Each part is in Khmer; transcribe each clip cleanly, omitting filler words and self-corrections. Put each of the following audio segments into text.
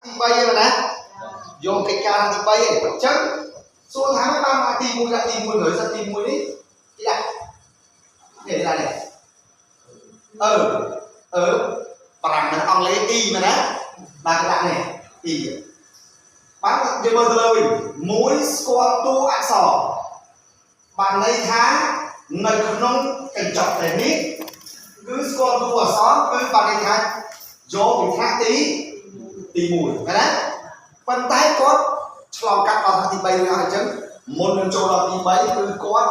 ទី3ឯងណាយកកិច្ចការទី3ឯងអញ្ចឹងសួរថាបានមកទី1ដាក់ទី1ហើយសិតទី1នេះគេដាក់នេះដាក់នេះអឺអឺប្រាំងនៅអង់គ្លេស E មែនណាបាទគេដាក់នេះ E បាទយើងមើលទៅលើវិញមួយស្គាល់តួអក្សរបានន័យថានៅក្នុងកញ្ចក់តែនេះគឺស្គាល់តួអក្សរគឺបានន័យថាយកពីថ្នាក់ទី1មែនណាប៉ុន្តែគាត់ឆ្លងកាត់ដល់ថ្នាក់ទី3រួចហើយអញ្ចឹងមុននឹងចូលដល់ទី3គឺគាត់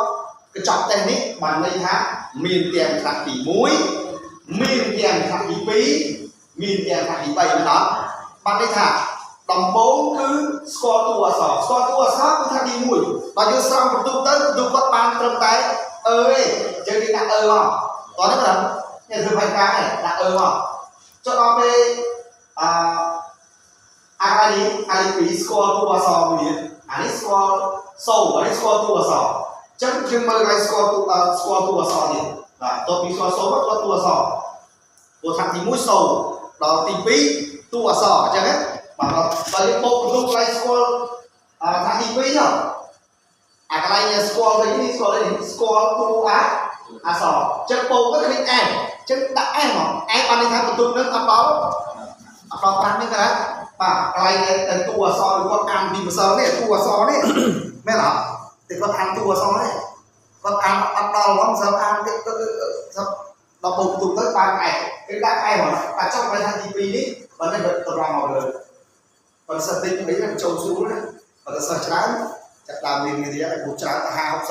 កញ្ចក់តេស្តនេះបានន័យថាមានទាំងថ្នាក់ទី1មានទាំងថ្នាក់ទី2មានទាំងថ្នាក់ទី3មែនអត់បានន័យថាដំបូងគឺស្គាល់តួអក្សរស្គាល់តួអក្សរគឺថ្នាក់ទី1ដល់យើងស្រង់បន្ទុកទៅបន្ទុកគាត់បានត្រឹមតែអឺទេអញ្ចឹងគេដាក់អឺមកតោះនេះបាទនេះធ្វើផែនការនេះដាក់អឺមកចុះដល់ពេលអឺអានេះអានេះពីស្គាល់តួអក្សរមួយទៀតអានេះស្គាល់សូអានេះស្គាល់តួអក្សរអញ្ចឹងយើងមើលកន្លែងស្គាល់តួស្គាល់តួអក្សរទៀតបាទតទៅពីស្គាល់សូមកស្គាល់តួអក្សរព្រោះថ្នាក់ទី1សូដល់ទី2តួអក្សរអញ្ចឹងណាបាទបើយើងបូកបន្ទុកកន្លែងស្គាល់អាថ្នាក់ទី2ចុះអាកន្លែងស្គាល់ទៅនេះស្គាល់នេះស្គាល់តួអអក្សរអញ្ចឹងបូកទៅឃើញ S អញ្ចឹងដាក់ S មក S បានន័យថាបន្ទុកនឹងអត់ដល់អត់ដល់5នេះក៏ណាបាទកន្លែងដែលតួអក្សរគាត់អានពីម្សិលនេះតួអក្សរនេះមែនអត់តែគាត់អានតួអក្សរនេះគាត់អានអត់ដល់ហ្មងម្សិលអានទៀតដល់បូកបន្ទុកទៅបាន S គេដាក់ S មកបាទចុះកន្លែងថាទី2នេះបើនេះតម្រង់មកលើបើសិស្សតិចនេះចូលស្រួលណាបើសិស្សច្រើនចាប់ដើមរៀនរៀនឲ្យពូច្រើនទៅ50 60